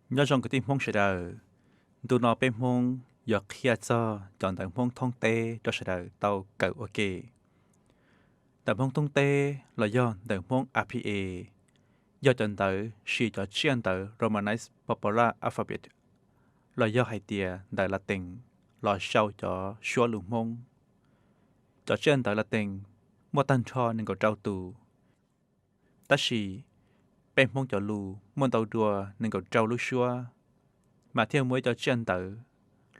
Nyob zoo kwv tij Hmoob sawv daws, ntu no peb Hmoob yuav qhia txog cov ntawv Hmoob thoob teb rau sawv daws tau kawm ua ke. Ntawv Hmoob thoob teb los yog ntawv Hmoob R P A, yog cov ntawv siv cov tsiaj ntawv Romanized Popular Alphabet, los yog hais tias ntawv Latees los sau cov suab lus Hmoob. Cov tsiaj ntawv Latees muaj tag nrho nees nkaum rau tus, tab sis peb Hmoob cov lus muaj ntau dua nees nkaum rau lub suab, mas thiaj muaj ib co tsiaj ntawv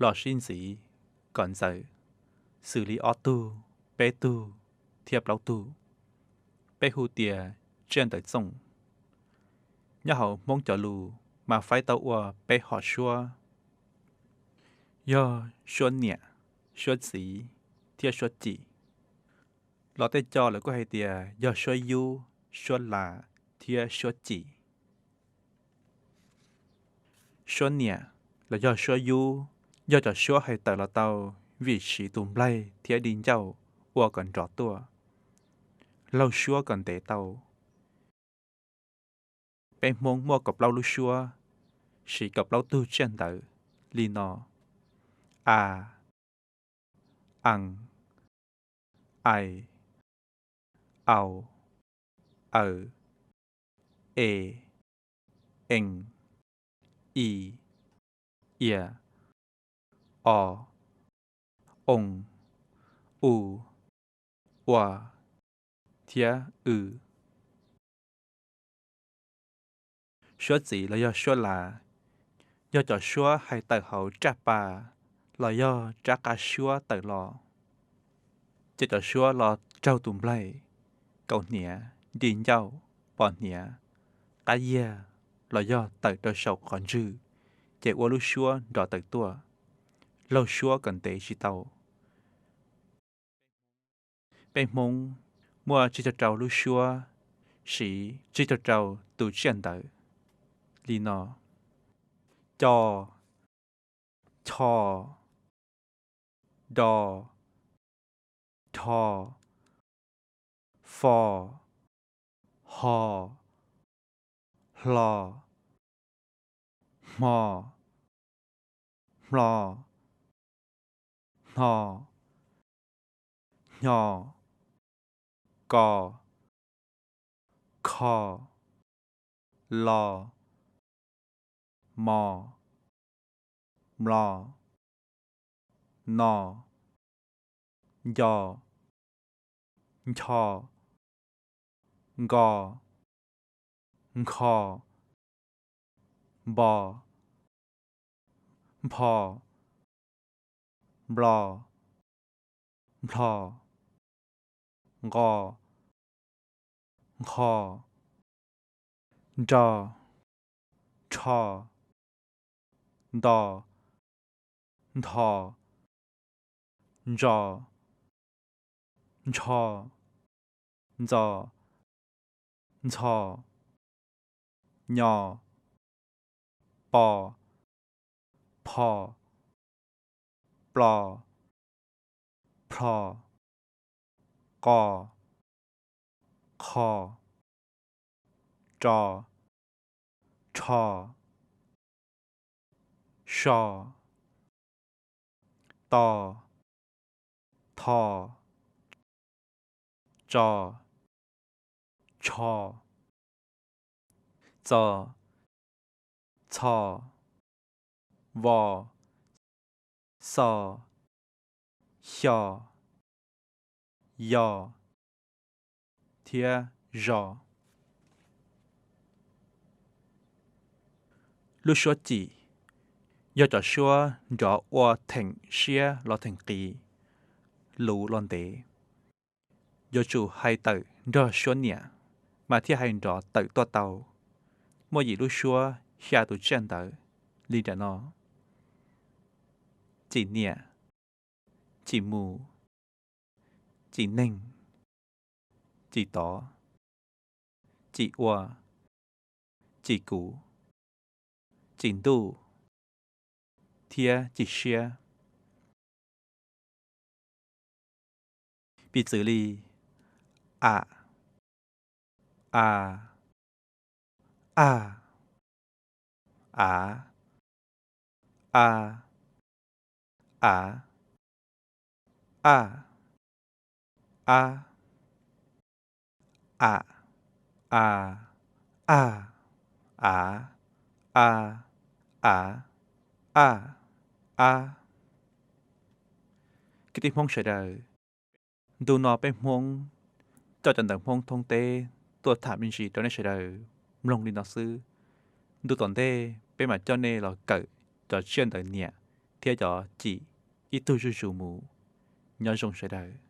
los sib ntxiv kom ntxaws, xws li ob tug, peb tug thiab plaub tug. Peb hu tias tsiaj ntawv txooj. Nyob hauv Hmoob cov lus mas faib tau ua peb hom suab, yog suab niam, suab txiv thiab suab cim. Los tej co lawv kuj hais tias yog suab yub, suab las thiab suab cim. Suab niam los yog suab yub yog cov suab hais tawm los tau vim siv tus nplaig thiab di ncauj ua kom nrov tuaj, laug suab kom ntev tau. Peb Hmoob muaj kaum plaub lub suab, siv kaum plaub tug tsiaj ntawv li no: a, a, ai, au, aw, e, en, i, ia, o, oo, u, ua thiab w. Suab txiv los yog suab las yog cov suab hais tawm hauv raj pas los yog rab qab suab tawm los, ces cov suab los raug tus nplaig, kaus hniav, di ncauj, pos hniav, qab yiag los yog tawm rau saum qhov ntswg, ces ua lub suab nrov tawm tuaj, laug suab kom ntev tsis tau. Peb Hmoob muaj tsib caug rau lub suab, siv tsib caug rau tus tsiaj ntawv li no: co, cho, do, rho, fo, ho, hlo, hmo, hmlo, hno, hnyo, ko, kho, lo, mo, mlo, no, nco, ncho, nko, nkho, npo, npho, nplo, nplho, nqo, nqho, nro, rho, nto, ntho, ntso, ntsho, ntxo, ntxho, nyo, po, pho, plo, plho, qo, qho, ro, rho, so, to, tho, tso, tsho, txo, txho, vo, xo, xyo, yo thiab zo. Lub suab cim yog cov suab nrov ua theem siab los theem qis, luv los ntev. Yuav tsum hais tawm nrog suab niam mas thiaj hais nrov tawm tuaj tau. Muaj yim lub suab xya tus tsiaj ntawv li nram no: cim niam, cim mus, cim neeg, cim tod, cim ua, cim kuv, cim ntuj thiab cim siab. Piv txwv li: a, a, a, a, a, a, a, a, a, a, a, a, a, a, a, a. Kwv tij Hmoob sawv daws, ntu no peb Hmoob coj cov ntawv Hmoob thoob teb tuaj tham me ntsis rau nej sawv daws mloog li no xwb. Ntu tom ntej peb mam coj nej los kawm cov tsiaj ntawv niam thiab cov cim ib tug zuj zus mus. Nyob zoo sawv daws.